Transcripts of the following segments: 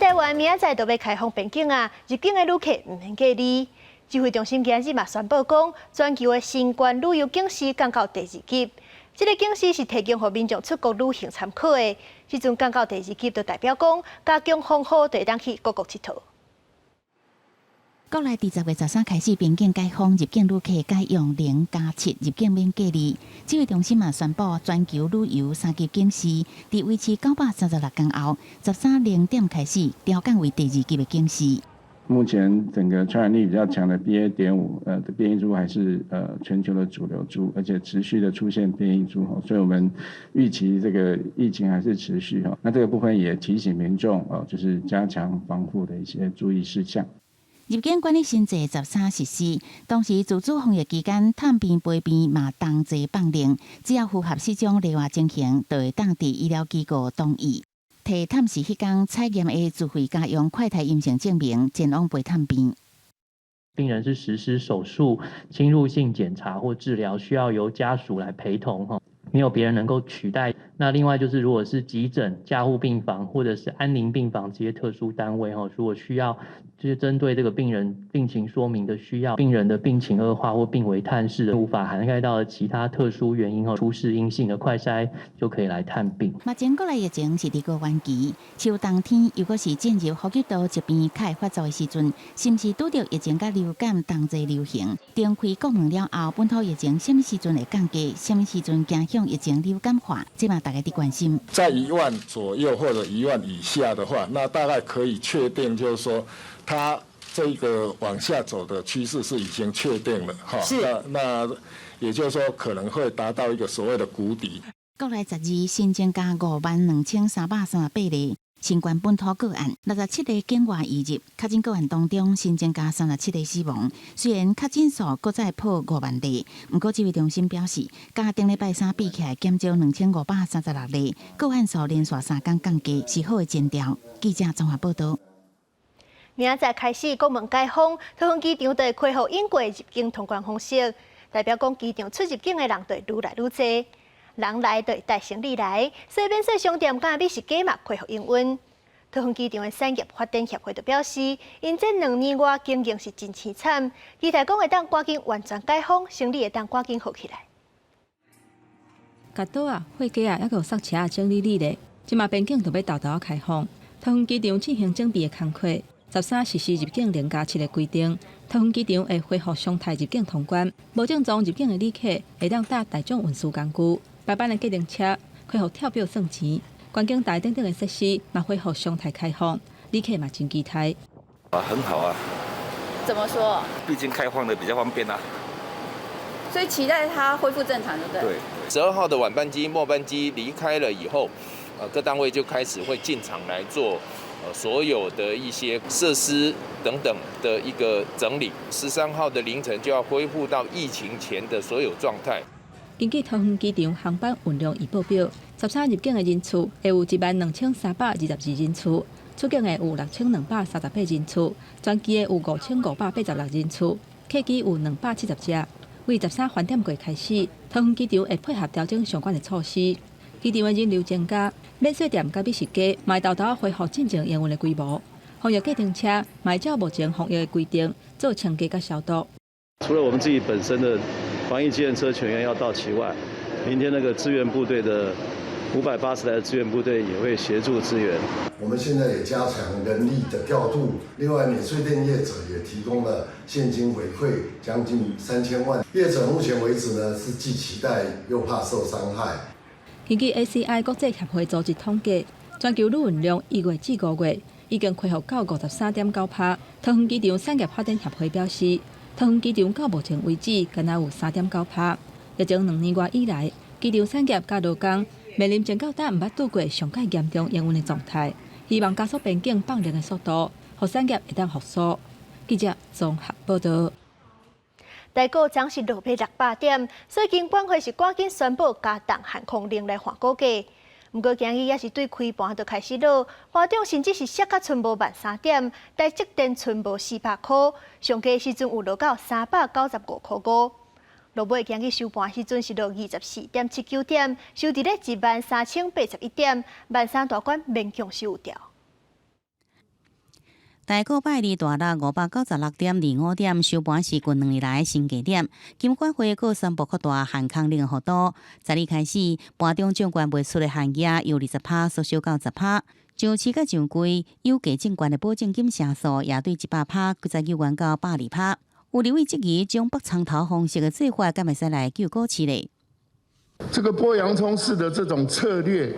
台灣明仔載就欲開放邊境啊，入境的旅客毋免隔離。指揮中心今日嘛宣布講，全球的新冠旅遊警示降到第二級。這个警示是提供予民眾出國旅行參考的。這陣降到第二級，就代表講加強防護，就會當去各國𨑨迌。國內佇10月13開始邊境解封，入境旅客改用0+7入境免隔離。指揮中心嘛宣布，全球旅遊三級警示，佇維持936工後，13零點開始調降為第二級的警示。目前整個傳染力比較強的 BA.5的變異株還是全球的主流株，而且持續的出現變異株，所以我們預期這個疫情還是持續哈。那這個部分也提醒民眾哦，就是加強防護的一些注意事項。入境管理新制13實施，同時自主防疫期間探病陪病嘛同齊放令，只要符合四種例外情形，就會當佇醫療機構同意。提探視彼工採驗的自費家用快篩陰性證明，前往陪探病。病人是實施手術、侵入性檢查或治療，需要由家屬來陪同，哈，沒有別人能夠取代。那另外就是，如果是急診、加護病房或者是安寧病房這些特殊單位，哈，如果需要就是針對這個病人病情說明的需要，病人的病情惡化或病危探視，無法涵蓋到其他特殊原因，出示陰性的快篩就可以來探病。目前國內疫情是佇高原期，秋冬天如果是進入呼吸道疾病較會發作的時陣，是毋是拄著疫情佮流感同齊流行？重開國門了後，本土疫情啥物時陣會降低？啥物時陣走向疫情流感化？這嘛大家佇關心。在1萬左右或者1萬以下的話，那大概可以確定，就是說，它這個往下走的趨勢是已經確定了，哈。那也就是說，可能會達到一個所謂的谷底。國內12新增加52,338例新冠本土個案，67例境外移入，確診個案當中新增加37例死亡。雖然確診數閣再破5萬例，毋過指揮中心表示，佮頂禮拜三比起來減少2536例，個案數連續3工降低，是好的徵兆。記者綜合報道。明仔載開始國門解封，桃園機場就會恢復應過入境通關方式，代表講機場出入境的人就會愈來愈濟，人來就會帶生理來，所以免稅商店佮美食街嘛恢復營運。桃園機場的產業發展協會就表示，𪜶這2年外經營是真淒慘，期待講會當趕緊完全解封，生理會當趕緊好起來。夾桌仔、貨架仔，猶閣有塞車仔整理理咧，這馬邊境就欲沓沓仔開放，桃園機場進行準備的工課。13實施入境0+7的規定，桃園機場會恢復常態入境通關，無症狀入境的旅客會當搭大眾運輸工具，排班的計程車恢復跳表算錢，觀景台等等的設施嘛恢復常態開放，旅客嘛真期待。啊，很好啊。怎麼說？畢竟開放的比較方便啊。所以期待它恢復正常，對不對？對。12號的晚班機、末班機離開了以後，各單位就開始會進場來做所有的一些設施等等的一個整理。13號的凌晨就要恢復到疫情前的所有狀態。根據桃園機場航班運量預報表，13入境的人次會有12,322人次，出境的有6,238人次，專機的有5,586人次，客機有270架。為13翻點過開始，桃園機場會配合調整相關的措施。機場的人流增加，免稅店佮美食街嘛沓沓恢復正常營運的規模。防疫計程車嘛照目前防疫的規定做清潔佮消毒。除了我們自己本身的防疫計程車全員要到齊外，明天那個支援部隊的580台的支援部隊也會協助支援。我們現在也加強人力的調度，另外免稅店業者也提供了現金回饋將近3000萬。業者目前為止呢，是既期待又怕受傷害。根據 ACI 國際協會組織統計，全球旅運量1月至5月已經恢復到53.9%。桃園機場產業發展協會表示，桃園機場到目前為止，敢若有3.9%。疫情2年外以來，機場產業佮勞工面臨前到今毋捌拄過上蓋嚴重營運的狀態，希望加速邊境放零的速度，予產業會當復甦。記者綜合報道。台股昨是落600點，所以金管會是趕緊宣布加重限空令來緩股價。毋過今日也是對開盤就開始落，盤中甚至是摔甲賰無13,000點，台積電賰無400箍，上低時陣有落到395塊5。落尾今日收盤時陣是落24.79點，收佇咧13,081點，萬三大關勉強收掉。台股拜二大落596.25點，收盤是近2年來新低點。金管會閣宣布擴大限空令幅度。十二開始，盤中證券賣出的限額由20趴縮小到10趴。上市佮上櫃有價證券的保證金成數也對100趴，閣再猶原到120趴。有立委質疑，這種剝蔥頭方式的做法，敢會使來救股市咧？這個剝洋蔥式的這種策略，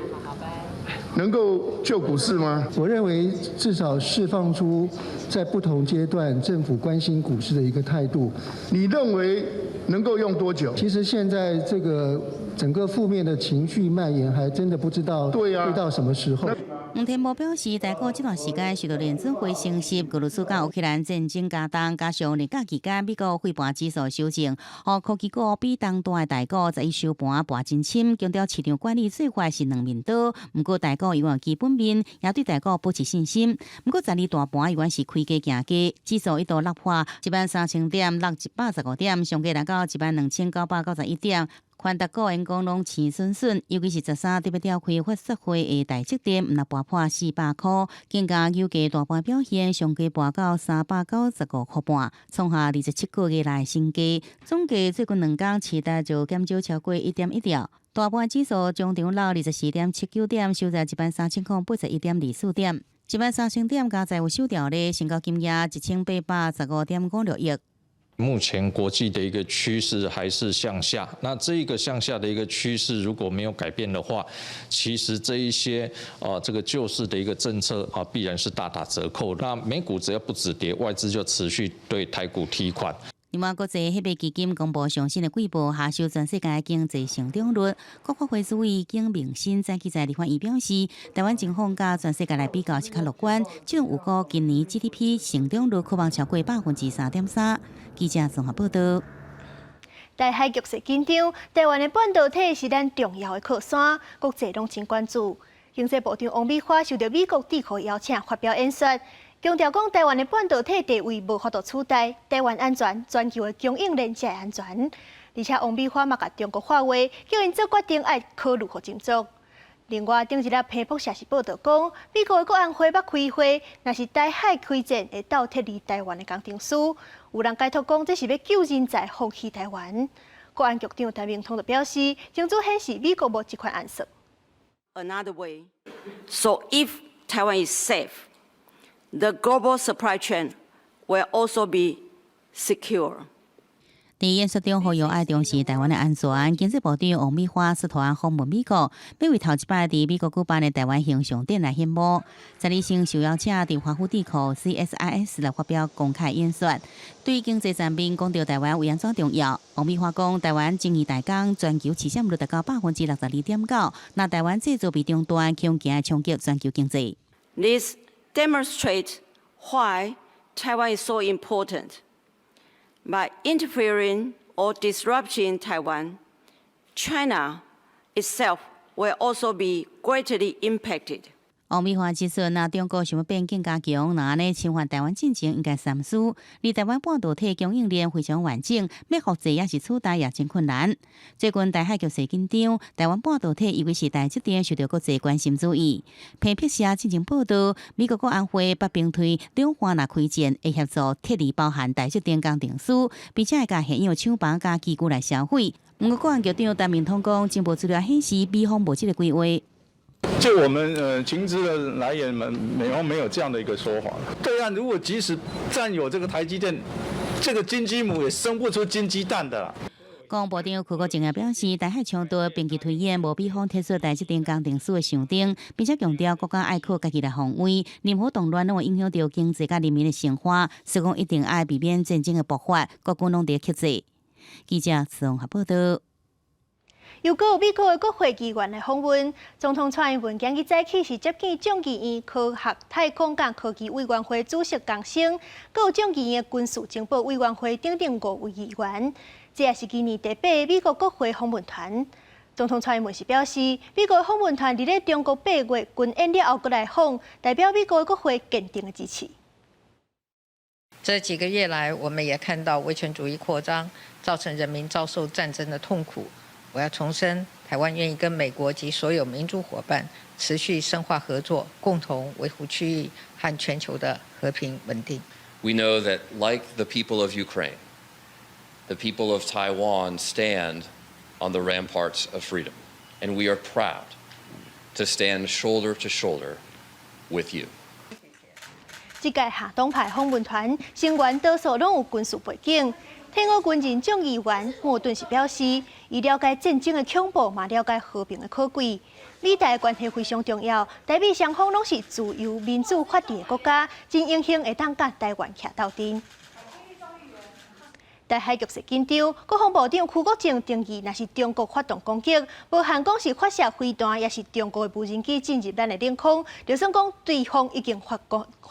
能夠救股市嗎？我認為至少釋放出在不同階段政府關心股市的一個態度。你認為能夠用多久？其實現在這個整個負面的情緒蔓延，還真的不知道會到什麼時候。黃天牧表示，台股這段時間受到聯準會升息、俄羅斯佮烏克蘭戰爭加重，加上連假期間美國費盤指數修正，予科技股比當大的台股十一收盤跋真深，強調市場管理做法是兩面刀。毋過台股猶原基本面也對台股保持信心。毋過十二大盤猶原是開低行低，指數一度落破13,000點，落115點，上低來到12,991點。寬達股員講攏青筍筍，尤其是13特別調開法說會的台積電，毋若跋破400箍，更加油價大盤表現上低跋到395塊半，創下27個月來新低。總計最近2工市值就減少超過1.1兆。大盤指數終場落24.79點，收在13,081.24點。13,000點加在有收掉咧，成交金額1815.56億。目前國際的一個趨勢還是向下，那這一個向下的一個趨勢如果沒有改變的話，其實這一些啊這個救市的一個政策啊必然是大打折扣。那美股只要不止跌，外資就持續對台股提款。另外，國際貨幣基金公布上新的季報，下修全世界經濟成長率。國發會主委景明新早起在立法院表示，台灣情況佮全世界來比較是較樂觀，這種預估今年 GDP 成長率可望超過3.3%。記者綜合報道。台海局勢緊張，台灣的半導體是咱重要的靠山，國際攏真關注。經濟部長王美花受到美國智庫邀請發表演說，強調講台灣的半導體地位無法度取代，台灣安全，全球的供應鏈才會安全。而且王美花嘛共中國喊話，叫𪜶做決定愛考慮予斟酌。另外，頂一日彭博社是報導講，美國的國安會欲開會，若是台海開戰，會鬥撤離台灣的工程師。有人解讀講，這是欲救人才放棄台灣。國安局長陳明通就表示，證據顯示美國無這款暗算。 Another way, so if Taiwan is safe, the global supply chain will also be secure. 佇演說中呼籲愛重視台灣的安全。經濟部長王美花率團訪問美國，欲為頭一擺佇美國舉辦的台灣形象展來顯幕。十二先受邀請佇華府智庫 CSIS 來發表公開演說，對經濟層面講著台灣為按怎重要。王美花講，台灣精益代工全球市佔率達到62.9%，若台灣製造被中斷，恐驚衝擊全球經濟。 This demonstrates why Taiwan is so important. By interfering or disrupting Taiwan, China itself will also be greatly impacted. 王美花指出，若中國想欲變更加強，若按呢侵犯台灣進前應該三思。而台灣半導體供應鏈非常完整，欲複製抑是取代也真困難。最近台海局勢緊張，台灣半導體尤其是台積電受到國際關心注意。彭博社進前報導，美國國安會北兵推兩岸若開戰，會協助撤離包含台積電工程師，並且會共現有廠房佮機具來銷毀。毋過國安局長陳明通講，情報資料顯示，美方無這個規劃。就我們情資的來源，美方沒有這樣的一個說法。對岸如果即使佔有這個台積電，這個金雞母也生不出金雞蛋的啦。國防部長柯國正也表示，台海衝突兵棋推演，無美方提出台積電工程師的想定，並且強調國家愛靠家己來防衛，任何動亂攏會影響著經濟佮人民的生活，所以講一定愛避免戰爭的爆發，國軍攏佇克制。記者綜合報導。又閣有美國的國會議員來訪問，總統蔡英文今日早起是接見眾議院科學、太空佮科技委員會主席龔昇，閣有眾議院的軍事情報委員會等等五位議員。這也是今年第八個美國國會訪問團。總統蔡英文是表示，美國訪問團佇咧中國八月軍演了後閣來訪，代表美國國會堅定的支持。這幾個月來，我們也看到威權主義擴張，造成人民遭受戰爭的痛苦。我要重申，台灣願意跟美國及所有民主夥伴持續深化合作，共同維護區域和全球的和平穩定。 We know that, like the people of Ukraine, the people of Taiwan stand on the ramparts of freedom, and we are proud to stand shoulder to shoulder with you. 這屆下黨派訪問團成員多數攏有軍事背景。退伍軍人眾議員莫頓是表示，伊了解戰爭的恐怖，嘛了解和平的可貴。美台關係非常重要，台美雙方攏是自由民主法治的國家，真榮幸會當佮台灣徛鬥陣。台海局勢緊張，國防部長邱國正定義，若是中國發動攻擊，無限講是發射飛彈，抑是中國的無人機進入咱的領空，就算講對方已經發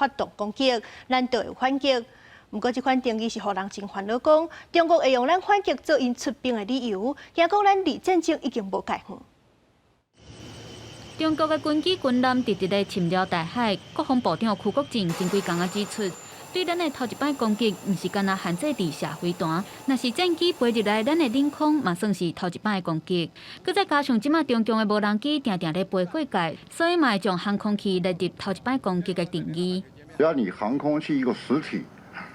動攻擊，咱就會反擊。毋過，這款定義是予人真煩惱，講中國會用咱反擊做𪜶出兵的理由，驚講咱離戰爭已經無蓋遠。中國的軍機軍艦直直咧侵擾台海，國防部長邱國正前幾工仔指出，對咱的頭一擺攻擊，毋是干焦限制佇射飛彈，若是戰機飛入來咱的領空，嘛算是頭一擺攻擊。閣再加上這馬中共的無人機定定咧飛過界，所以嘛會將航空器列入頭一擺攻擊的定義。只要你航空是一個實體，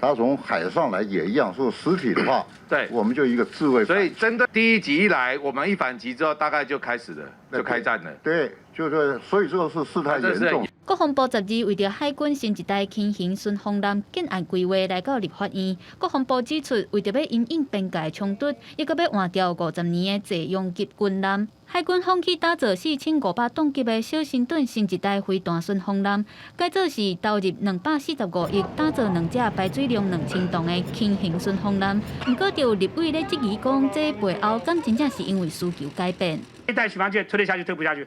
它從海上來也一樣，說實體的話，對，我們就一個自衛。所以針對第一擊一來，我們一反擊之後，大概就開始了，就開戰了。對，就是，所以這個是事態嚴重。國防部12為著海軍新一代輕型巡防艦建案規劃來到立法院，國防部指出，為著欲因應邊界衝突，抑閣欲換掉50年的濟陽級軍艦，海軍放棄打造4500噸級的小神盾新一代飛彈巡防艦，改做是投入245億打造兩隻排水量2000噸的輕型巡防艦。毋過，就有立委咧質疑講，這背後敢真正是因為需求改變？一代巡防艦推得下去，推不下去？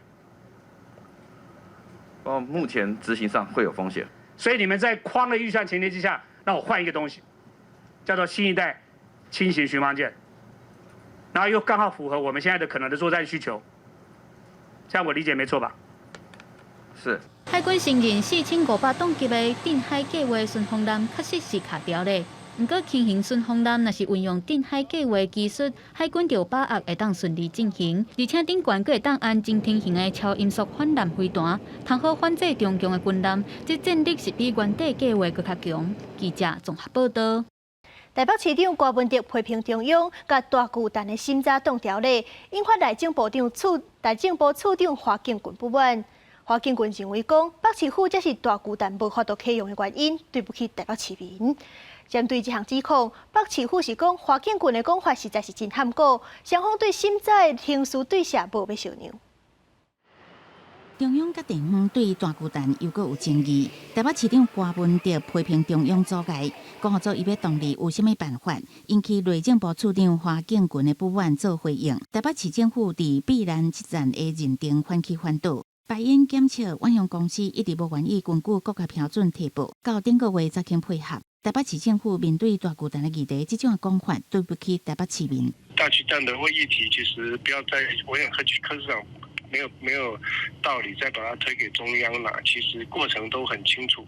哦，目前執行上會有風險，所以你們在框的預算前提之下，讓我換一個東西，叫做新一代輕型巡防艦，然後又剛好符合我們現在的可能的作戰需求，這樣我理解沒錯吧？是。海軍承認4500噸級的鎮海計畫巡防艦確實是卡掉咧。毋過輕型巡防艦若是運用鎮海計畫技術，海軍就有把握會當順利進行，而且頂懸閣會當安偵聽型的超音速反艦飛彈，通好反制中共的軍艦，這戰力是比原底計畫閣較強。記者綜合報導。台北市長柯文哲批評中央共大巨蛋的審查擋條例，引發內政部次長華景群不滿。華景群認為講，北市府才是大巨蛋無法度啟用的原因，對不起台北市民。針對這項指控，北市府是講華景群的講法實在是真含糊，雙方對審查的程序對數無欲相讓。中央佮地方對大巨蛋猶閣有爭議，台北市長柯文哲批評中央阻礙，講予做伊欲動力有啥物辦法，引起內政部次長華景群的不滿做回應。台北市政府佇避難基站的認定反起反倒。排煙檢測遠雄公司一直無願意根據國家標準提報，到頂個月才肯配合。台北市政府面對大巨蛋的議題，這種講法對不起台北市民。大巨蛋的議題其實不要再，我想柯柯市長沒有道理再把它推給中央啦。其實過程都很清楚，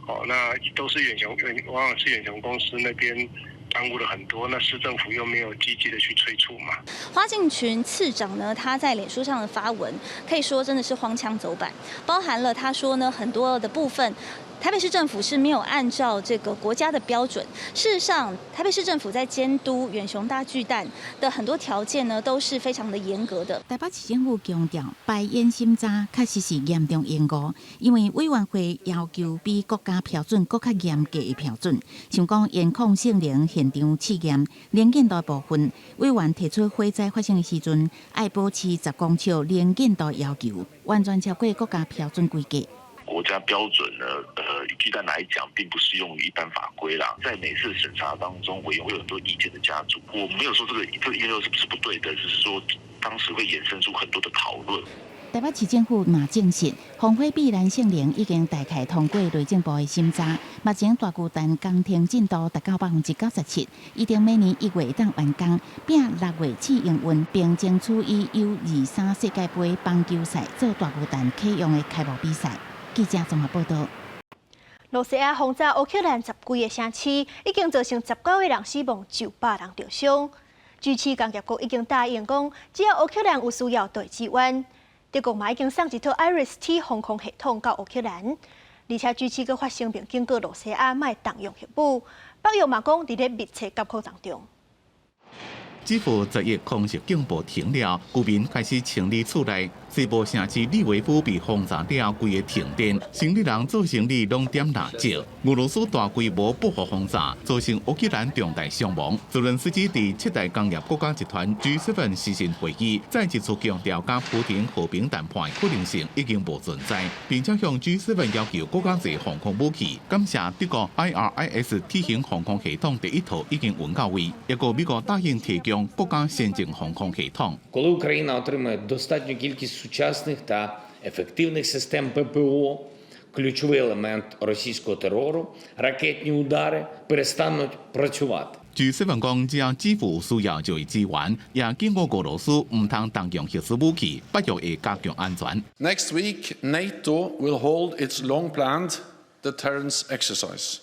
哦，那都是遠雄，往往是遠雄公司那邊耽誤了很多，那市政府又沒有積極的去催促嘛。華景群次長呢，他在臉書上的發文，可以說真的是荒腔走板，包含了他說呢很多的部分。台北市政府是沒有按照這個國家的標準。事實上，台北市政府在監督遠雄大巨蛋的很多條件呢，都是非常的嚴格的。台北市政府強調，排煙審查確實是嚴重延誤，因為委員會要求比國家標準閣較嚴格的標準，像講煙控性能現場試驗、能見度部分，委員提出火災發生的時陣，愛保持10公尺能見度要求，完全超過國家標準規格。國家標準呢，以巨蛋來講，並不適用於一般法規啦。在每次審查當中，委員會有很多意見的加注。我沒有說這個驗收是不是不對的，只是說當時會衍生出很多的討論。台北市政府嘛證實，防火避難性能已經大概通過內政部的審查，目前大巨蛋工程進度達到97%，預定明年1月當完工，並6月試營運，並爭取以 U23世界盃棒球賽做大巨蛋啟用的開幕比賽。記者綜合報導。羅西亞轟炸烏克蘭10幾个城市，已經造成19個人死亡，900人著傷。G7 工業國已經答應講，只要烏克蘭有需要，就會支援。德國嘛已經送一套 IRIS-T 防空系統到烏克蘭，而且 G7 閣發聲明警告露西亞莫動用核武。北約嘛講，佇咧密切監控當中。基輔11空襲警報停了，居民開始清理厝內。西部城市利維夫被轟炸了，規个停電，生意人做生意攏點蠟燭。俄羅斯大規模報復轟炸，造成烏克蘭重大傷亡。澤倫斯基佇七大工業國家集團 G7 視訊會議，再一次強調，佮普丁和平談判的可能性已經無存在，並且向 G7 要求閣較濟防空武器。感謝德國 IRIS T 型防空系統第一套已經運到位，抑閣美國答應提供閣較先進防空系統。 Коли Україна отримає достатню кількість сучасних та ефективних систем ППО, ключовий елемент російського терору, ракетні удари перестануть працювати. G7 講，只要基輔有需要就會支援，也警告俄羅斯毋通動用核子武器，北約會加強安全。 Next week, NATO will hold its long-planned deterrence exercise,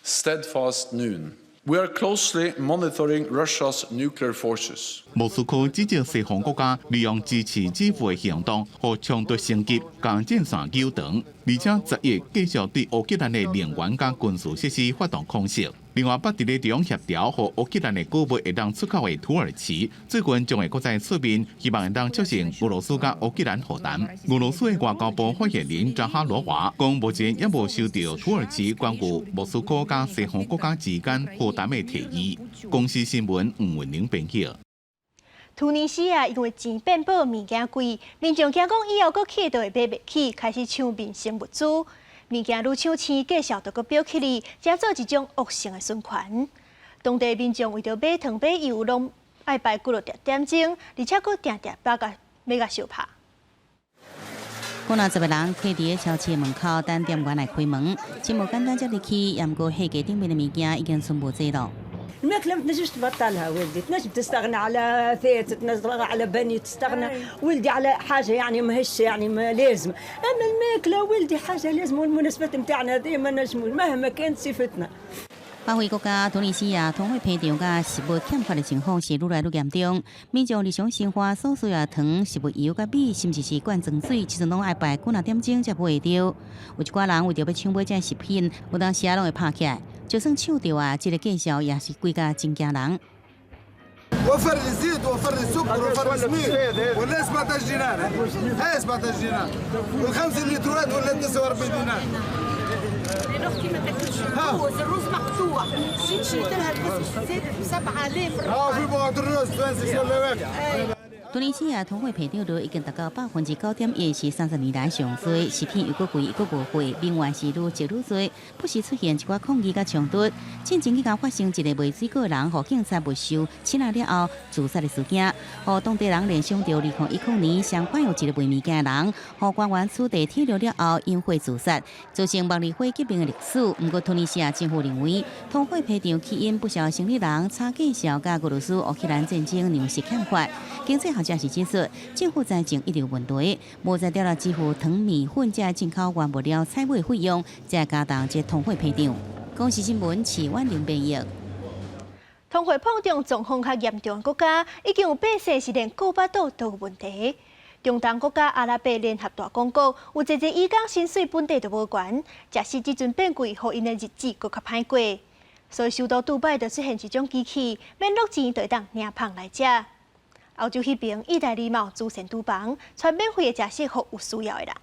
Steadfast Noon. We are closely monitoring Russia's nuclear forces. 莫斯科指責西方國家利用支持基輔的行動，予衝突升級，共戰線扭長，而且11繼續對烏克蘭的能源佮軍事設施發動空襲。另外，捌佇咧中協調予烏克蘭的穀物會當出口的土耳其，最近將會閣再出面，希望會當促成俄羅斯佮烏克蘭和談。俄羅斯的外交部發言人扎哈羅娃講，目前猶無收到土耳其關於莫斯科佮西方國家之間和談的提議。公視新聞吳文玲編譯。突尼西亞因為錢變薄，物件貴，民眾驚講以後閣起都會買袂起，開始搶民生物資。物件愈搶錢，價數就閣飆起來，這做一種惡性的循環。當地民眾為著買糖買油，攏愛排幾落點鐘，而且閣定定把共欲共相拍。幾若十个人徛佇咧超市門口等店員來開門，真無簡單才入去，毋過貨架頂面的物件已經賰無濟囉。 الماكله ما تنجمش تبطلها ولدي، تنجم تستغنى على ثيت، تستغنى على بني، تستغنى ولدي على حاجه يعني ماهيش يعني ما لازم، اما الماكله ولدي حاجه لازم، والمناسبات نتاعنا هذه ما نجموا مهما كانت صفتنا。北非國家突尼西亞通貨膨脹佮食物欠缺的情況是愈來愈嚴重，民眾日常生活所需要糖、食物油佮米，甚至是罐裝水，這陣攏愛排幾若點鐘才買會著。有一寡人為著欲搶買這食品，有當時仔攏會拍起來，就算搶著啊，這个價數也是貴甲真驚人。 وفر الزيت وفر السكر وفر السميد ولا 17 دينار، هاي 17 دينار، والخمسة لترات ولا 49 دينار. اختي ما تاكلش الروز، الروز مقطوع، جيت شريت لها الروز زادت ب 7000. اه في بعض الروز تونسي ولا واكل. 突尼西亞通貨膨脹率已經達到9.1%，是30年來上濟。食品又閣貴又閣無貨，民怨是愈積愈濟，不時出現一寡抗議佮衝突。進前去共發生一个賣水果的人，予警察沒收，糝仔了後自殺的事件，予當地人聯想著2010年相反有一个賣物件的人，予官員取締鐵路了後引火自殺，造成茉莉花革命的歷史。毋過突尼西亞政府認為，通貨膨脹起因不少生理人炒價數佮俄羅斯烏克蘭戰爭糧食欠缺。經濟學者是指出，政府財政一直有問題，無才調來支付糖、麵粉這進口原物料採買費用，才會加重這通貨膨脹。公視新聞徐婉玲編譯。通貨膨脹狀況較嚴重的國家，已經有八成是連顧腹肚都有問題。中東國家阿拉伯聯合大公國有濟濟移工薪水本底就無懸，食食這陣變貴，予𪜶的日子閣較歹過。所以首都杜拜就出現一種機器，免落錢就會當領麭來食。歐洲彼爿，意大利嘛有慈善廚房，傳免費的食食予有需要的人。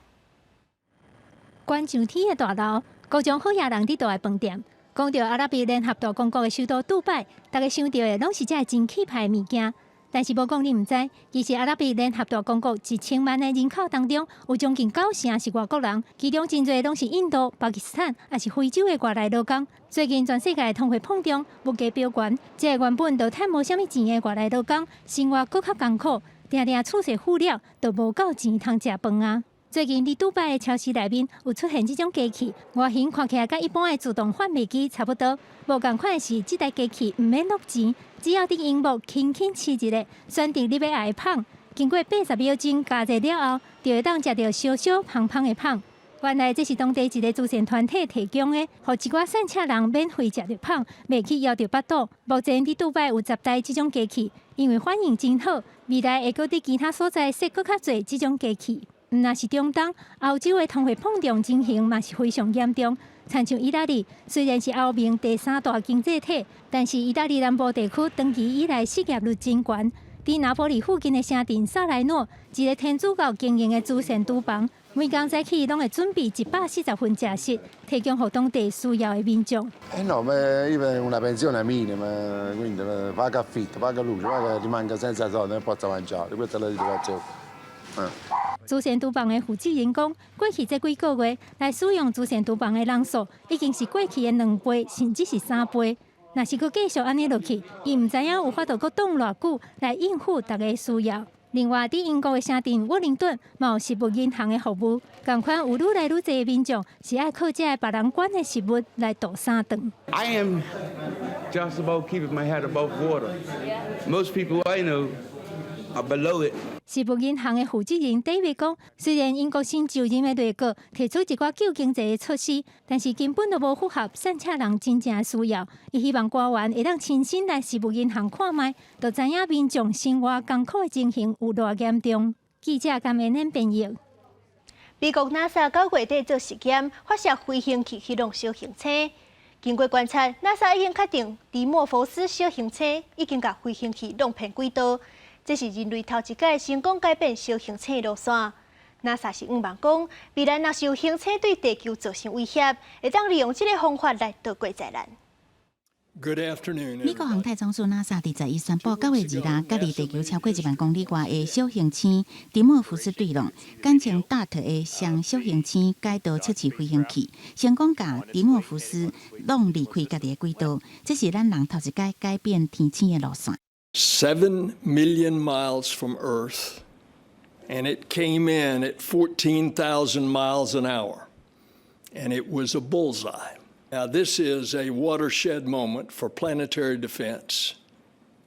懸上天的大樓，各種好額人佇大的飯店。講著阿拉伯聯合大公國的首都杜拜，逐家想著的攏是這真氣派的物件。但是無講你毋知，其實阿拉伯聯合大公國1000萬的人口當中，有將近九成是外國人，其中真濟攏是印度、巴基斯坦，抑是非洲的外來勞工。最近全世界通貨膨脹，物價飆懸，這個原本就趁無啥物錢的外來勞工，生活閣較艱苦，定定厝稅付了，就無夠錢通食飯啊！最近佇杜拜的超市內面有出現這種機器，外形看起來佮一般的自動販賣機差不多。無仝款的是，這台機器毋免落錢，只要佇螢幕輕輕試一下，選擇你欲愛的麭，經過80秒鐘加熱了後，就會當食著燒燒芳芳的麭。原來這是當地一个慈善團體提供的，予一寡散赤人免費食著芳，袂去枵著腹肚。目前佇杜拜有10台這種機器，因為反應真好，未來會閣佇其他所在設閣較濟這種機器。毋但是中東、歐洲的通貨膨脹情形嘛是非常嚴重。親像意大利，雖然是歐盟第三大經濟體，但是意大利南部地區長期以來失業率真懸。佇拿坡里附近的城鎮薩萊諾，一个天主教經營的慈善廚房，每工早起攏會準備140份食食，提供予當地需要的民眾。 Eh no, ma io una pensione minima, quindi paga affitto, paga luce, paga rimango senza soldi, non posso mangiare, questa è la situazione. 慈善廚房的負責人講，過去這幾個月來使用慈善廚房的人數已經是過去的2倍，甚至是3倍。若是閣繼續按呢落去，伊毋知影有法度閣擋偌久來應付大家需要。另外，佇英國的城鎮沃靈頓，嘛有食物銀行的服務，仝款有愈來愈濟民眾是愛靠這个別人捐的食物來度三頓。 I am just about keeping my head above water. Most people I know are below it. 食物銀行的負責人 David 講，雖然英國新就任的內閣提出一寡救經濟的措施，但是根本就無符合散赤人真正的需要。伊希望官員會當親身來食物銀行看覓，就知影民眾生活艱苦的情形有偌嚴重。記者甘恩恩編譯。美國 NASA 9月底做實驗，發射飛行器去弄小行星。經過觀察，NASA 已經確定迪莫佛斯小行星已經共飛行器弄偏軌道。這是人類頭一擺成功改變小行星的路線。NASA 是向望講，未來若是有行星對地球造成威脅，會當利用這个方法來躲過災難。 Good afternoon. 美國航太總署 NASA 佇11宣布，9月26，佮離地球超過1萬公里外的小行星迪莫福斯對挵，簡稱 DART 的雙小行星改道測試飛行器，成功共迪莫福斯弄離開家己的軌道。這是咱人頭一擺改變天星的路線。 7 million miles from Earth, and it came in at 14,000 miles an hour, and it was a bullseye. Now, this is a watershed moment for planetary defense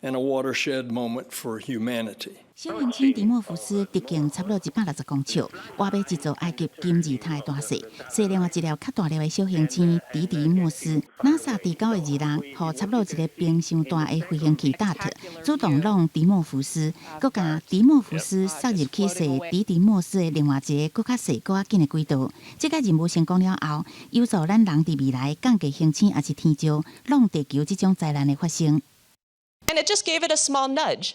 and a watershed moment for humanity. 小行星迪莫福斯直徑差不多160公尺，外尾一座埃及金字塔的大細。是另外一粒較大粒的小行星迪迪莫斯，NASA 佇9月26，予差不多一个冰箱大的飛行器 DART 主動挵迪莫福斯，閣共迪莫福斯塞入去踅迪迪莫斯的另外一个閣較細、閣較緊的軌道。這個任務成功了後，有助咱人佇未來降低行星抑是天石挵地球這種災難的發生。 And it just gave it a small nudge.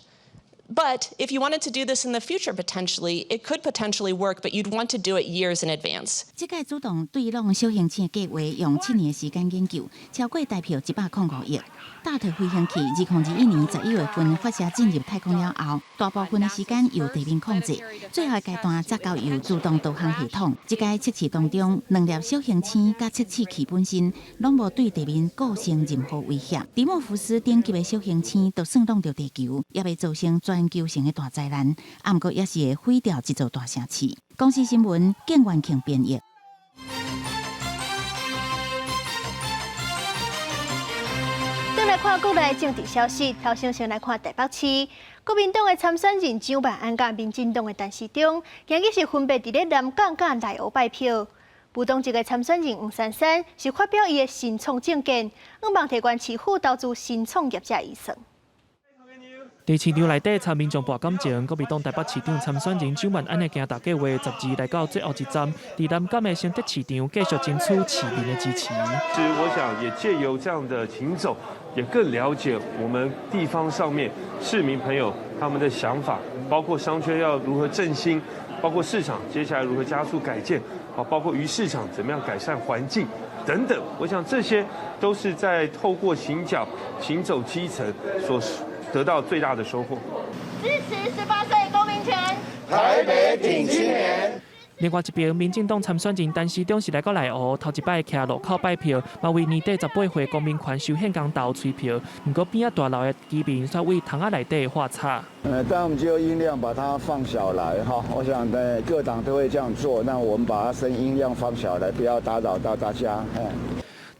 But if you wanted to do this in the future, potentially, it could potentially work, but you'd want to do it years in advance. 這個主動對挵小行星的計劃用7年的時間研究，超過台票105億。達特飛行器2021年11月份發射進入太空了後，大部分的時間由地面控制，最後階段則交由自動導航系統。這個測試當中，兩粒小行星佮測試器本身攏無對地面構成任何威脅。迪莫福斯頂級的小行星就算挵著地球，也袂造成全球性的大災難，啊，毋過也是會毀掉這座大城市。公視新聞，簡元慶編譯。轉來看國內政治消息，頭先先來看台北市，國民黨的參選人蔣萬安佮民進黨的陳時中，今日是分別佇咧南港佮內湖拜票。無黨籍的參選人黃珊珊是發表伊的新創政見，向望提懸市府投資新創業者預算。佇市場內底參民眾博感情，國民黨台北市長參選人蔣萬安的行動計劃12來到最後一站，佇南港的新德市場繼續爭取市民的支持。其實我想也借由這樣的行走，也更了解我們地方上面市民朋友他們的想法，包括商圈要如何振興，包括市場接下來如何加速改建，好，包括魚市場怎麼樣改善環境等等。我想這些都是在透過行腳行走基層所得到最大的收穫。支持18歲公民權，台北挺青年。另外一邊，民進黨參選人陳時中是來到內湖，頭一擺徛路口拜票，嘛為年底18歲公民權修憲公投催票。毋過邊仔大樓的居民煞對窗仔內底喝彩。但我們就音量把它放小來哈，我想各黨都會這樣做，那我們把它聲音量放小來，不要打擾到大家。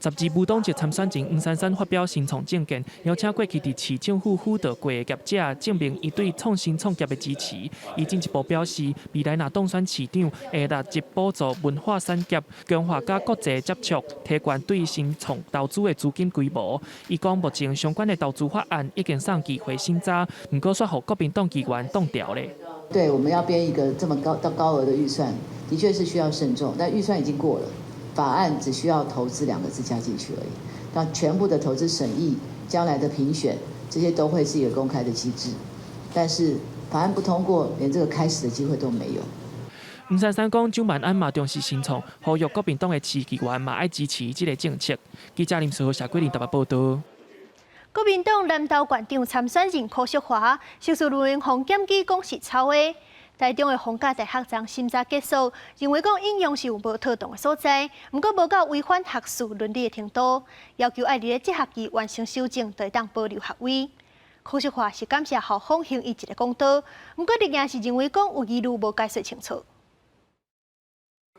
12無黨籍參選人黃珊珊發表新創政見，邀請過去佇市政府輔導過的業者證明伊對創新創業的支持。伊進一步表示，未來若當選市長，會立即補助文化產業，強化佮國際接觸，提懸對新創投資的資金規模。伊講目前相關的投資法案已經送議會審查，毋過煞予國民黨議員擋牢咧。對，我們要編一個這麼高到高額的預算，的確是需要慎重。但預算已經過了，法案只需要投資兩個字加進去而已。那全部的投資審議、將來的評選，這些都會是一個公開的機制。但是法案不通過，連這個開始的機會都沒有。黃珊珊講，蔣萬安嘛重視新創，呼籲國民黨的市議員嘛愛支持這個政策。記者林書豪、謝桂林台北報導。國民黨南投縣長參選人柯淑華，碩士論文予檢舉講是抄的。台中的逢甲大學昨審查結束，認為講引用是有無妥當的所在，毋過無到違反學術倫理的程度，要求愛佇咧這學期完成修正，就會當保留學位。柯淑華是感謝校方還伊一個公道，毋過綠營是認為講有疑慮無解釋清楚。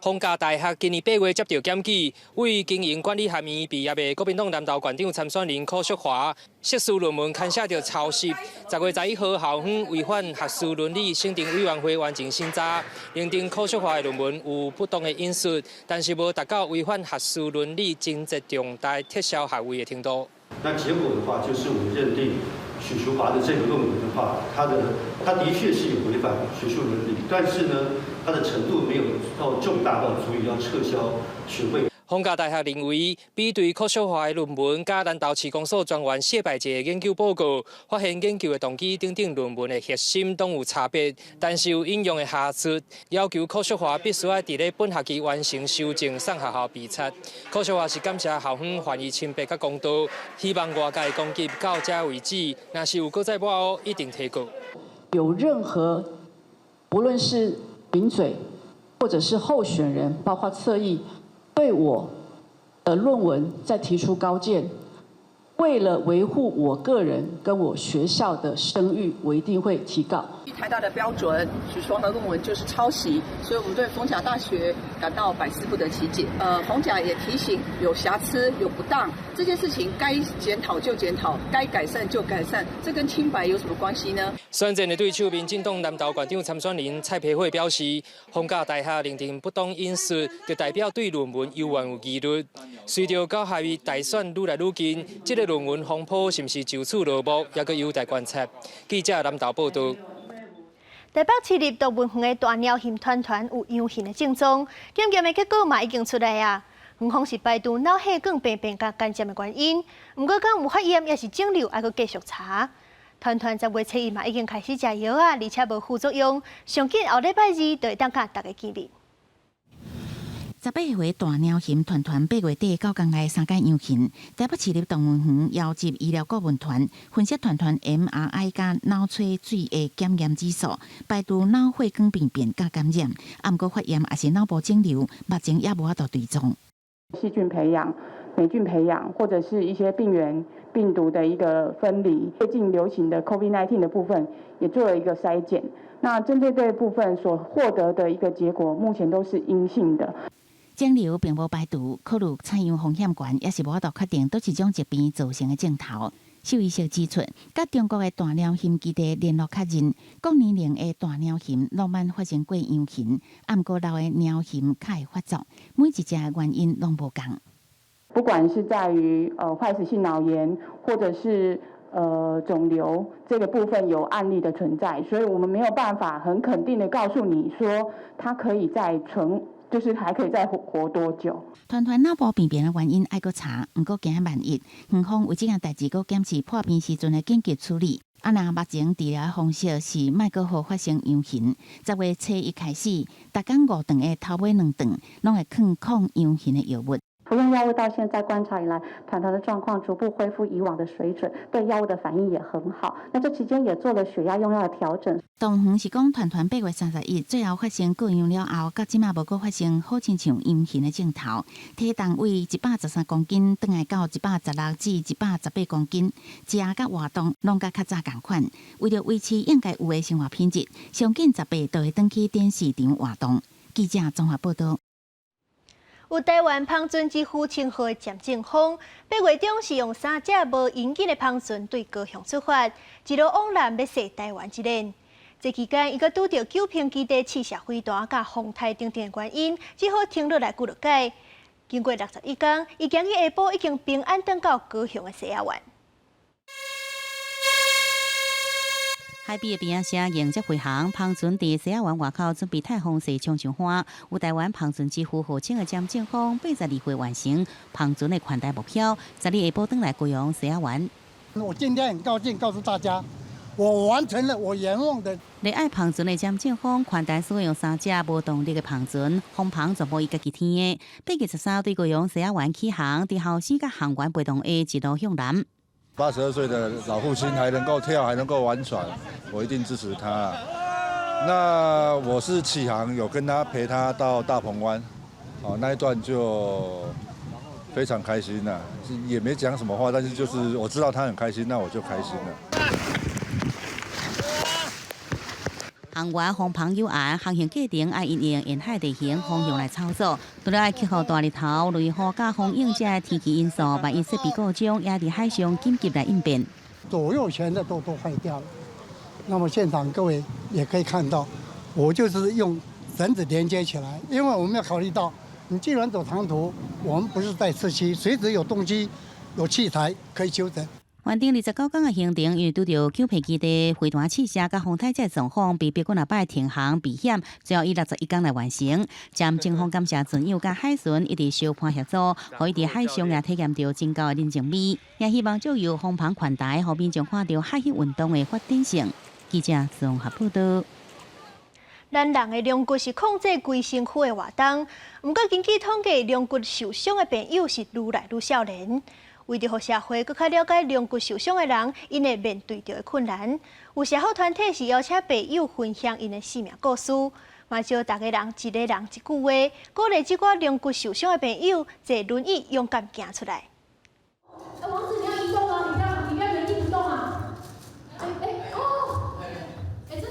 逢甲大學今年8月接到檢舉，為經營管理學院畢業的國民黨南投縣長參選人柯淑華，碩士論文牽涉著抄襲。10月11號，校方違反學術倫理審定委員會完成審查，認定柯淑華的論文有不當的引述，但是無達到違反學術倫理情節重大撤銷學位的程度。那結果的話，就是我們認定許淑華的這個論文的話，他的確是有違反學術倫理，但是呢，他的程度沒有到重大到足以要撤銷學位。逢甲大學認為，比對柯淑華的論文佮南投市公所專員謝百傑的研究報告，發現研究的動機等等論文的核心攏有差別，但是有引用的瑕疵，要求柯淑華必須愛佇咧本學期完成修正，送學校備查。柯淑華是感謝校方還伊清白佮公道，希望外界攻擊到這為止，若是有閣再抹黑，一定提告。有任何，不論是名嘴，或者是候選人，包括側翼，對我的論文再提出高見，為了維護我個人跟我學校的聲譽，我一定會提告。台大的標準，許淑華的論文就是抄襲，所以我們對逢甲大學感到百思不得其解。逢甲也提醒有瑕疵、有不當，這件事情該檢討就檢討，該改善就改善，這跟清白有什麼關係呢？選戰的對手民進黨南投縣長參選人蔡培慧表示，逢甲大學認定不當引述，就代表對論文猶原有疑慮。隨著九合一大選愈來愈近，這個論文風波是毋是就此落幕，猶閣有待觀察。記者南投報導。台北市立動物園的大貓熊團團有陽性的症狀，檢驗的結果嘛已經出來啊。園方是排除腦血管病變佮肝炎的原因，毋過敢有發炎抑是腫瘤，猶閣繼續查。團團10月初一嘛已經開始食藥啊，而且無副作用，上緊後禮拜二就會當佮大家見面。18歲大貓熊團團8月底到工來三擺陽性，台北市立動物園邀集醫療顧問團分析團團 MRI 佮腦切水的檢驗指數，排除腦血管病變佮感染，啊，毋過發炎抑是腦部腫瘤，目前也無法度追蹤。細菌培養、黴菌培養，或者是一些病原病毒的一個分離。最近流行的 COVID-19 的部分，也做了一個篩檢。那針對這部分所獲得的一個結果，目前都是陰性的。腫瘤並無排除，考慮採樣風險懸，抑是無法度確定佗一種疾病造成的症頭。獸醫師指出，佮中國的大貓熊基地聯絡確認，各年齡的大貓熊攏捌發生過陽性，啊，毋過老的貓熊較會發作，每一隻的原因攏無仝。不管是在於壞死性腦炎，或者是腫瘤這個部分有案例的存在，所以我們沒有辦法很肯定的告訴你說，它可以再存。就是還可以再活活多久？團團腦部病變的原因愛閣查，毋過驚萬一，園方為這件代誌閣檢視破病時陣的緊急處理。啊，若目前治療的方式是莫閣予發生陽性。10月初一開始，逐工五頓的頭尾兩頓，攏會囥抗陽性的藥物。服用藥物到現在觀察以來，團團的狀況逐步恢復以往的水準，對藥物的反應也很好。那這期間也做了血壓用藥的調整。動物園是講，團團8月31最後發生過陽了後，到這馬無閣發生好親像陽性的症頭。體重為113公斤，轉來到116至118公斤，食佮活動攏佮較早仝款。為著維持應該有的生活品質，上緊十八就會轉去展示場活動。記者綜合報導。有台灣帆船之父稱號的詹正峰，8月中是用三隻無引擎的帆船對高雄出發，一路往南欲踅台灣一輪。這期間，伊閣拄著九坪基地試射飛彈佮風颱等等的原因，只好停落來幾落擺。經過61工，伊今日下晡已經平安轉到高雄的西仔灣。海邊的邊仔聲迎接飛航，帆船佇西仔灣外口準備太風勢衝上岸。有台灣帆船之父號稱的詹正峰，82歲完成帆船的寬大目標，昨日下晡轉來高雄西仔灣。我今天很高興告訴大家，我完成了我願望的。熱愛帆船的詹正峰，寬大使用三隻無動力的帆船，風帆全部伊家己添的。8月13對高雄西仔灣起航，佇后生佮航員陪同下一路向南。82歲的老父親還能夠跳，還能夠玩船，我一定支持他。那我是啟航，有跟他陪他到大鵬灣，哦，那一段就非常開心啦，也沒講什麼話，但是就是我知道他很開心，那我就開心了。航員風帆有限，航行過程愛因應沿海地形方向來操作。除了愛克服大日頭、雷雨佮風湧這天氣因素，萬一設備故障，也佇海上緊急來應變。左右舷的都壞掉了。那麼現場各位也可以看到，我就是用繩子連接起來，因為我們要考慮到，你既然走長途，我們不是在市區，隨時有東西、有器材可以修整。原定29天的行程，因為拄著九坪基地飛彈試射佮風颱這狀況，被迫幾若擺停航避險，最後以61天來完成。詹正峰感謝船友佮海巡一直相伴協助，予伊佇海上也體驗著真高的人情味，也希望藉由風帆寬大，予民眾看著海域運動的發展性。記者綜合報導。咱人的龍骨是控制規身軀的活動，毋過根據統計，龍骨受傷的朋友是愈來愈少年。為著予社會閣較了解龍骨受傷的人，𪜶會面對著的困難，有社福團體是邀請病友分享𪜶的生命故事，嘛招逐家人一个人一句話，鼓勵這寡龍骨受傷的朋友坐輪椅勇敢行出來。王子，你要移動啊！你不要，你不要原地不動啊！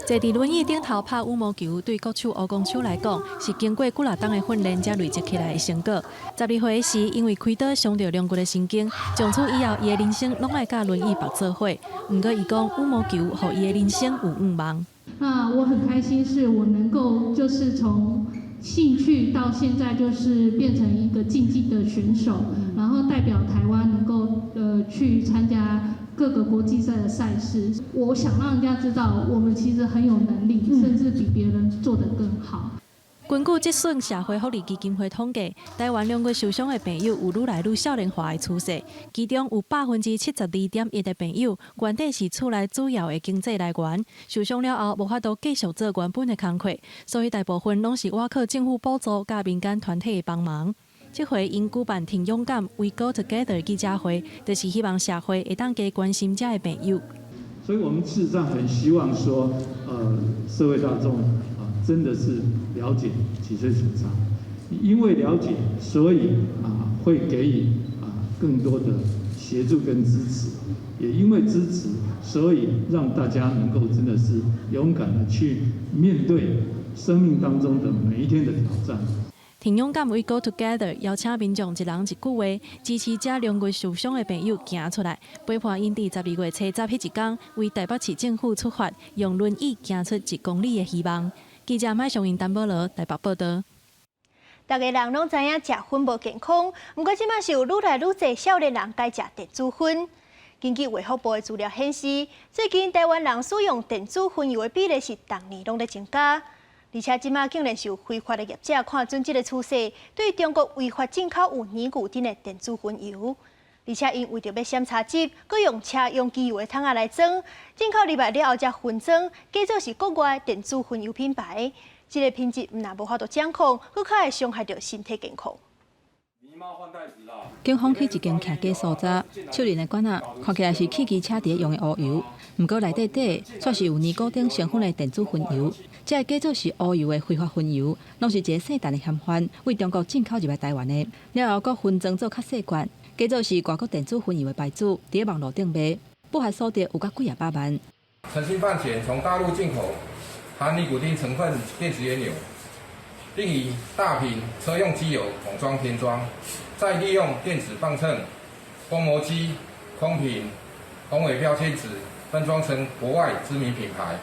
坐佇輪椅頂頭拍羽毛球，對國手吳光秋來講，是經過幾若冬的訓練才累積起來的成果。12歲時，因為開刀傷著龍骨的神經，從此以後，伊的人生攏愛佮輪椅縛做伙。毋過，伊講羽毛球予伊的人生有向望。那我很開心，是我能夠就是從興趣到現在，就是變成一個競技的選手，然後代表台灣能夠去參加各個國際賽的賽事。我想讓人家知道，我們其實很有能力，甚至比別人做得更好。根據這損社會福利基金會統計，台灣龍骨受傷的朋友有愈來愈少年化的趨勢，其中有72.1%的朋友原底是厝內主要的經濟來源，受傷了後無法度繼續做原本的工課，所以大部分攏是倚靠政府補助佮民間團體的幫忙。這回𪜶舉辦挺勇敢 We Go Together 記者會，就是希望社會會當加關心這个朋友。所以我們事實上很希望說，社會大眾啊，真的是了解脊髓損傷，因為了解，所以啊，會給予啊更多的協助跟支持，也因為支持，所以讓大家能夠真的是勇敢的去面對生命當中的每一天的挑戰。挺勇敢 We Go Together 邀請民眾一人一句話，支持這龍骨受傷的朋友行出來，陪伴𪜶佇12月初十彼一天，為台北市政府出發，用輪椅行出1公里的希望。記者麥尚英、丹保羅台北報導。逐家人攏知影食薰無健康，毋過這馬是有愈來愈濟少年人改食電子薰。根據衛福部的資料顯示，最近台灣人使用電子薰油的比例是逐年攏咧增加。而且這馬竟然是有非法的業者看準這个趨勢，對中國違法進口有尼古丁的電子薰油，而且𪜶為著欲閃查緝，閣用車用機油的桶仔來裝，進口入來了後才分裝，假做是國外電子薰油品牌。這个品質毋但無法度掌控，閣較會傷害著身體健康。警方去一間徛家所在，手拎的罐仔看起來是汽機車底用的烏油，毋過內底底卻是有尼古丁成分的電子薰油。這个假做是烏油的非法薰油，攏是一个姓陳的嫌犯為中國進口入來台灣的，了後閣分裝做較細罐，假做是外國電子薰油的牌子，佇咧網路頂賣，不法所得有甲幾仔百萬。陳姓犯嫌從大陸進口含尼古丁成分電子菸油，並以大瓶車用機油桶裝填裝，再利用電子磅秤、封膜機、空瓶、宏偉標籤紙分裝成國外知名品牌，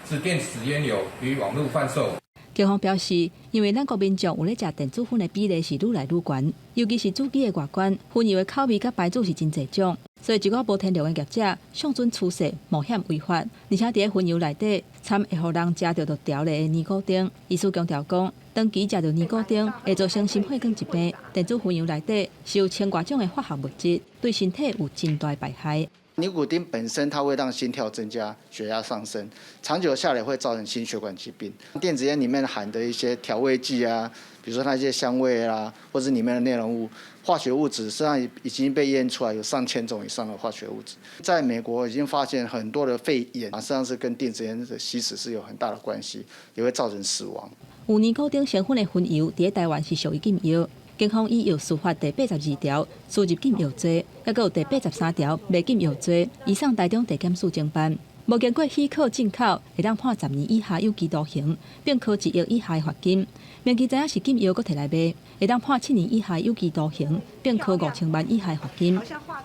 製電子菸油於網路販售。警方表示，因為咱國民眾有咧食電子薰的比例是愈來愈懸，尤其是主機的外觀，薰油的口味佮牌子是真濟種，所以一寡無天良的業者上準趨勢冒險違法，而且佇咧薰油內底摻會予人食著就著的尼古丁。醫師強調講，長期食著尼古丁會造成心血管疾病。電子薰油內底是有千外種的化學物質，對身體有真大敗害。尼古丁本身它會讓心跳增加、血壓上升，長久下來會造成心血管疾病。電子菸裡面含的一些調味劑啊，比如說那些香味啊，或者裡面的內容物、化學物質，實際上已經被驗出來有上千種以上的化學物質。在美國已經發現很多的肺炎啊，實際上是跟電子菸的吸食是有很大的關係，也會造成死亡。有尼古丁成分的薰油，佇台灣是屬於禁藥。警方以藥事法第82條輸入禁藥罪，抑閣有第83條賣禁藥罪，移送台中地檢署偵辦。無經過許可進口，會當判10年以下有期徒刑，並科1億以下的罰金。明知知影是禁藥，閣提來賣，會當判7年以下有期徒刑，並科5000萬以下的罰金。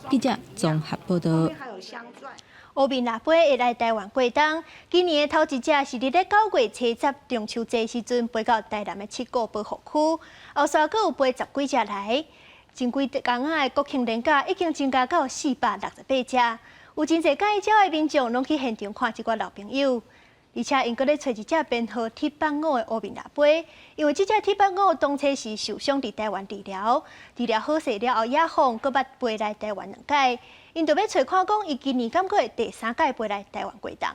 記者綜合報道。烏面蜊飛會來台灣過冬，今年的頭一隻是佇咧9月初10中秋節時陣飛到台南的七股保護區，後續閣有飛十幾隻來。前幾工仔的國慶連假已經增加到468隻，有真濟佮意鳥的民眾攏去現場看這寡老朋友，而且𪜶閣咧揣一隻編號T85的烏面蜊飛，因為這隻T85當初是受傷佇台灣治療，治療好勢了後野放，閣捌飛來台灣兩擺。𪜶就欲揣看講，伊今年敢閣會第三擺飛來台灣過冬。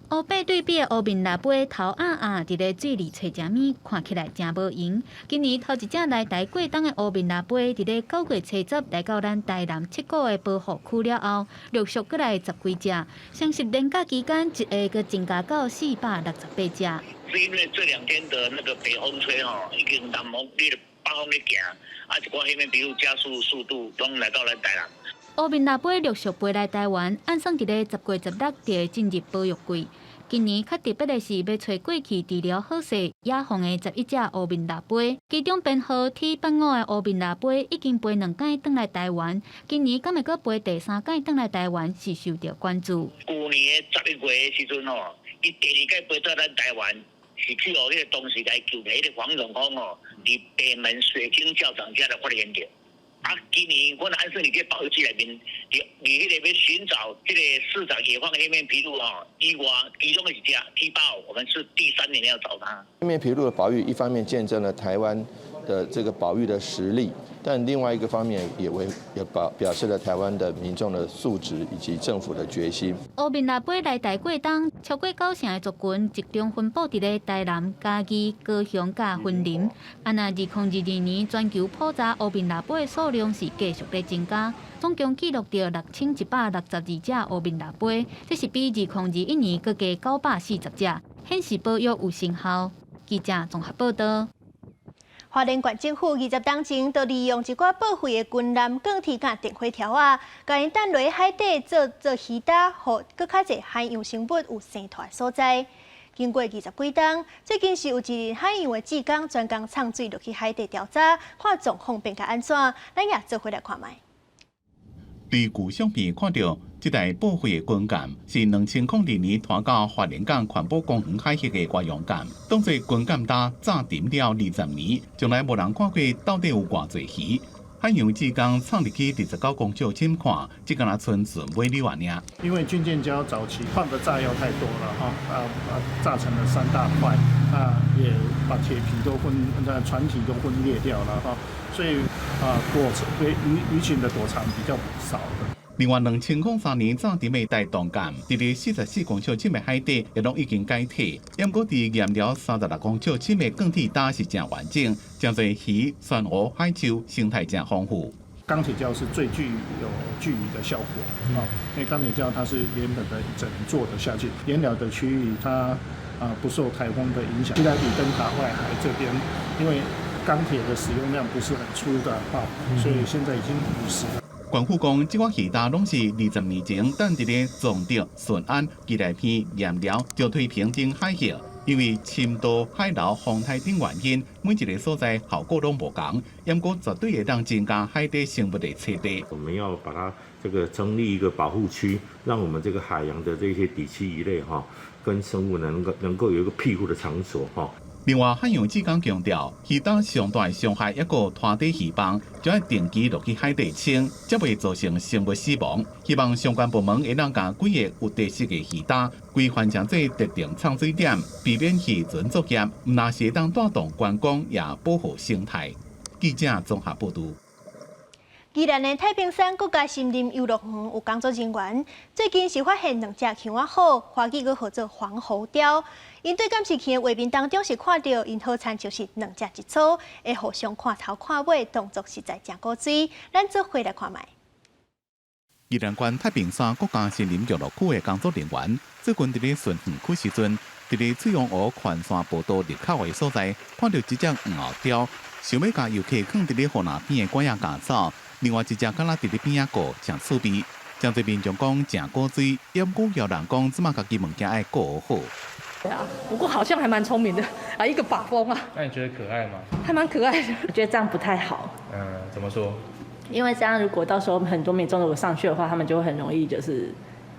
烏白對比的烏面蜊飛頭鴨鴨，佇咧水裡揣食物，看起來誠無閒。今年頭一隻來台過冬的烏面蜊飛，佇咧9月初10來到咱台南七股的保護區了後，陸續閣來十幾隻。雙十連假期間，一下閣增加到468隻。是因為這兩天的那個北風吹吼，已經南風咧北風咧行，啊一寡彼面比如加速速度，攏來到咱台南。烏面蜊飛陸續飛來台灣，按算佇咧10月16就會進入保育季。今年較特別的是，欲揣過去治療好勢野放的11隻烏面蜊飛，其中編號T85的烏面蜊飛已經飛兩擺轉來台灣。今年敢會閣飛第三擺轉來台灣，是受著關注。舊年的11月的時陣吼，伊第二擺飛到咱台灣，是去予彼個當時來救的彼個黃榮峰吼，佇北門水晶窖藏遮來發現著。啊，今年阮按算佇這保育區內面，佇佇彼個欲尋找這個市場野放的黑面琵鷺吼以外，其中的一隻 T85，我們是第三年要找它。黑面琵鷺的保育，一方面見證了台灣的這個保育的實力，但另外一個方面也為也表表示了台灣的民眾的素質以及政府的決心。烏面蜊飛來台過冬，超過九成的族群集中分布佇咧台南、嘉義、高雄佮雲林。啊，若2022年全球普查烏面蜊飛的數量是繼續咧增加，總共記錄著6162隻烏面蜊飛，這是比2021年閣加940隻，顯示保育有成效。記者綜合報道。花蓮縣政府20冬前，就利用一寡報廢的軍艦、鋼鐵佮電火條仔，共𪜶擲落海底做做魚礁，予閣較濟海洋生物有生態所在。經過20幾冬，最近是有一日海洋的志工專工送水落去海底調查，看狀況變甲按怎，咱也做伙來看覓。佇舊相片看著，這台報廢的軍艦是2002年拖到花蓮港環保公園海域的外洋艦。當作軍艦礁炸沉了20年，從來無人看過到底有偌濟魚。海洋志工衝入去29公尺深看，這敢若賰船尾溜仔爾。因為軍艦礁早期放的炸藥太多了，哈啊啊，炸成了三大塊，那也把鐵皮都分，那船體都分裂掉了，哈，所以啊，躲魚魚群的躲藏比較少的。另外，2003年炸沉的大同艦，佇咧44公尺深的海底，也攏已經解體。毋過佇鹽寮36公尺深的鋼鐵礁是誠完整，誠濟魚、珊瑚、海獸，生態誠豐富。鋼鐵礁是最具有聚魚的效果啊，因為鋼鐵礁它是原本的整座的下去，鹽寮的區域它啊不受颱風的影響。基來比燈塔外海這邊，因為鋼鐵的使用量不是很粗的哈，所以現在已經50了。縣府講，這寡魚礁攏是20年前擲佇咧崇德、順安、基來鼻、鹽寮、石梯坪等海域，因為深度、海流、風颱等原因，每一个所在效果攏無仝。毋過絕對會當增加海底生物的棲地。我們要把它這個成立一個保護區，讓我們這個海洋的這些底棲魚類哈，跟生物能夠有一個庇護的場所哈。另外，海洋志工強調，魚礁上大的傷害抑閣拖底魚枋，就愛定期落去海底清，才袂造成生物死亡。希望相關部門會當共幾个有特色的魚礁規範成做特定藏水點，避免漁船作業，毋但是會當帶動觀光，也保護生態。記者綜合報導。宜蘭的太平山國家森林遊樂園有工作人員最近是發現兩隻鶯仔虎，華語閣號做黃喉貂。𪜶對監視器的畫面當中是看著𪜶好親像是兩隻一組，會互相看頭看尾，動作實在誠古錐。咱做伙來看覓。宜蘭縣太平山國家森林遊樂區的工作人員最近佇咧巡園區時陣，佇咧翠王湖環山步道入口的所在，看著一隻黃喉貂，想欲共遊客囥佇咧湖林邊的桿仔咬走。另外一隻敢若佇咧邊仔顧，誠趣味。誠濟民眾講誠古錐，毋過有人講這馬家己物件愛顧好。對啊，不過好像還蠻聰明的啊，一個把風啊。那你覺得可愛嗎？還蠻可愛的。我覺得這樣不太好。嗯，怎麼說？因為這樣，如果到時候很多民眾如果上去的話，他們就會很容易就是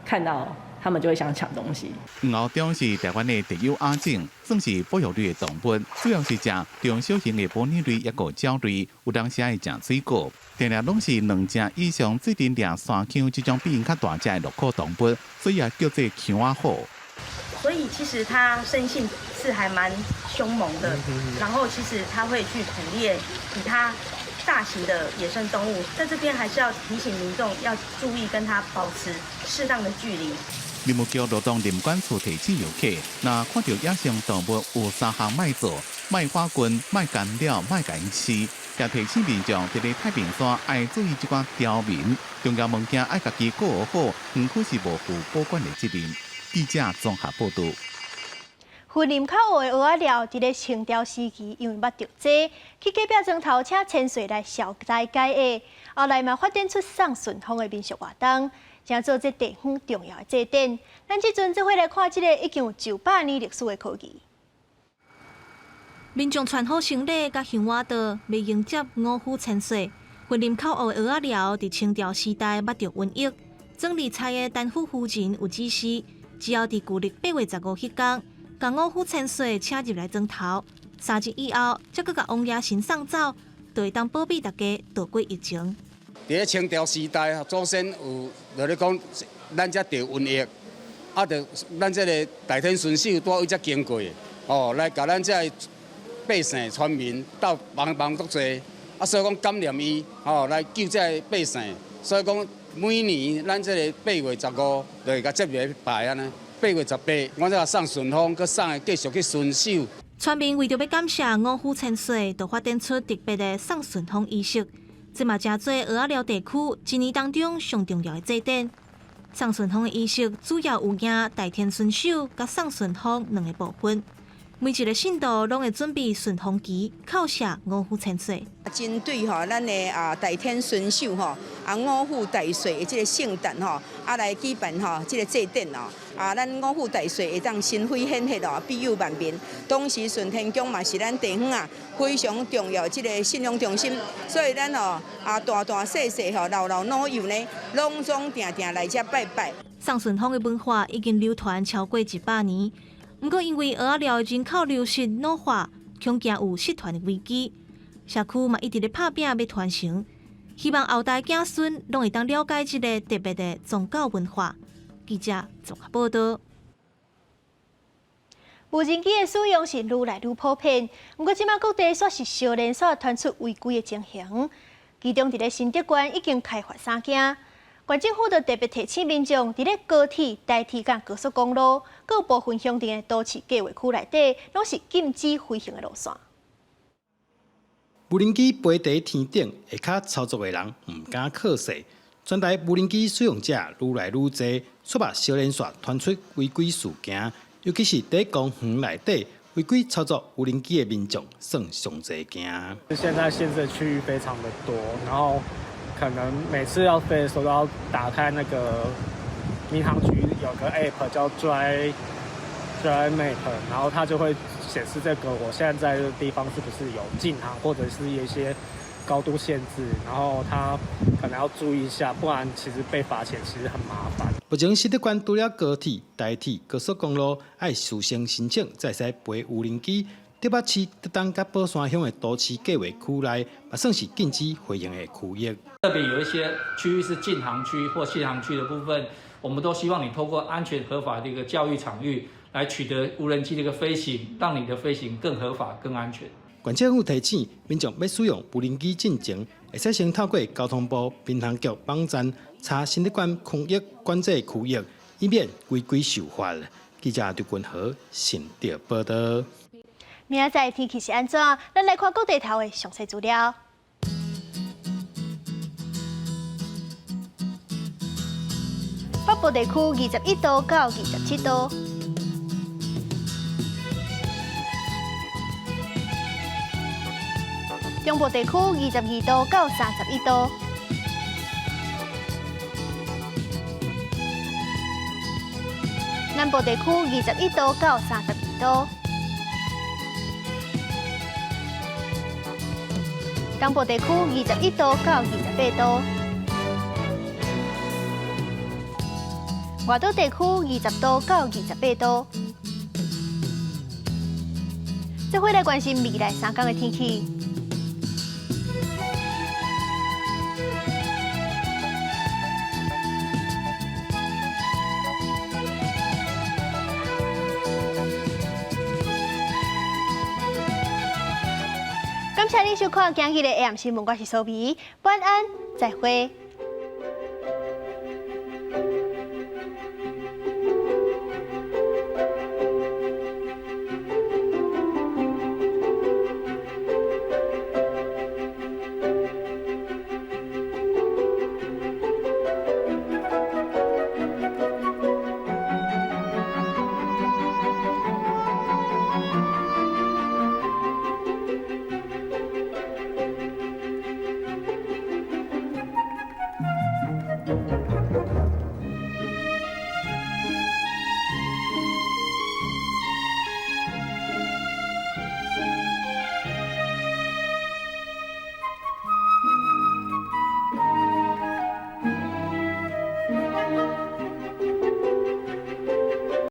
看到，他們就會想搶東西。黃喉貂是臺灣的特有亞種，算是哺乳類的動物，主要是食中小型的哺乳類，抑閣鳥類，有當時愛食水果。定定攏是兩隻以上做陣掠山羌這種比𪜶較大隻的鹿科動物，所以也叫做鶯仔虎。所以其實它生性是還蠻兇猛的，然後其實它會去捕獵比它大型的野生動物，在這邊還是要提醒民眾要注意跟它保持適當的距離。林務局羅東林管處提醒遊客，若看著野生動物有三項莫做：莫劃棍、莫干擾、莫共𪜶飼。也提醒民眾，佇咧太平山愛注意這寡刁民，重要物件愛家己顧好，園區是無負保管的責任。記者綜合報導。雲林口湖的蚵仔寮，佇咧清朝時期，因為捌著災，去隔壁莊頭請千歲來消災解厄，後來嘛發展出送順風的民俗活動，成做這地方重要的祭典。咱這陣做伙來看這个已經有900年歷史的科技。民眾穿好行禮，佮香碗桌，欲迎接五虎千歲。雲林口湖的蚵仔寮，佇清朝時代捌著瘟疫，總理差的丹府夫人有指示，只要佇舊曆8月15彼工，共五虎千歲請入來莊頭，3日以後，才閣共王爺神送走，就會當保庇大家渡過疫情。佇咧清朝時代，祖先有就咧講，咱遮著瘟疫，啊，著咱這个大天巡守拄佇遮經過，哦，來共咱遮个百姓村民鬥幫幫足濟，啊，所以講感念伊，吼，來救這个百姓，所以講每年咱這个8月15就會共節日拜按呢。8月18，阮這个送順風，閣送繼續去巡守。村民為著欲感謝五虎千歲，就發展出特別的送順風儀式。這嘛成做蚵仔寮地區一年當中上重要的祭典。送順風的儀式主要有迎大天巡守佮送順風兩个部分。每一个信徒攏會準備順風旗，叩謝五虎千歲。針對吼咱的啊大天巡守吼啊五虎大歲的這个聖誕吼啊來舉辦吼這个祭典哦啊咱五虎大歲會當神威顯赫哦庇佑萬民。當時順天宮嘛是咱地方啊非常重要這个信仰中心，所以咱吼啊大大細細吼老老老幼呢，攏總定定來遮拜拜。送順風的文化已經流傳超過100年。毋過，因為蚵仔寮人口流失老化，恐驚有失傳的危機。社區嘛一直咧拍拚欲傳承，希望後代子孫攏會當了解這个特別的宗教文化。記者綜合報導。無人機的使用是愈來愈普遍，毋過這馬各地煞是相連紲傳出違規的情形。其中，佇咧新竹縣已經開罰三件。縣政府就特別提醒民眾，佇咧高鐵、台鐵佮高速公路，閣有部分鄉鎮的都市計畫區內底，攏是禁止飛行的路線。無人機飛佇天頂，下跤操作的人毋敢靠勢。全台無人機使用者愈來愈濟，煞嘛相連紲傳出違規事件，尤其是佇公園內底違規操作無人機的民眾算上濟件。現在限制的區域非常的多，然後可能每次要飛的時候都要打開那個民航局有個 app 叫 Dry DJI Map，然後它就會顯示這個我現在在這個地方是不是有禁航或者是一些高度限制，然後它可能要注意一下，不然其實被罰錢其實很麻煩。目前新竹縣除了高鐵、台鐵、高速公路愛事先申請，才會使飛無人機。竹北市、竹東佮寶山鄉的都市計畫區內，嘛算是禁止飛行的區域。特別有一些區域是禁航區或限航區的部分，我們都希望你透過安全合法的一個教育場域，來取得無人機的一個飛行，讓你的飛行更合法、更安全。縣政府提醒民眾欲使用無人機進前，會使先透過交通部民航局網站查新竹縣空域管制區域，以免違規受罰。記者劉君豪新竹報導。明仔載天氣是按怎？咱來看各地頭的詳細資料。北部地區21度到27度。中部地區22度到31度。南部地區21度到32度。東部地區21度到28度。外島地區20度到28度。這回來關心未來三天的天氣。感謝您收看今日的 AM 新聞，我是蘇美，晚安，再會。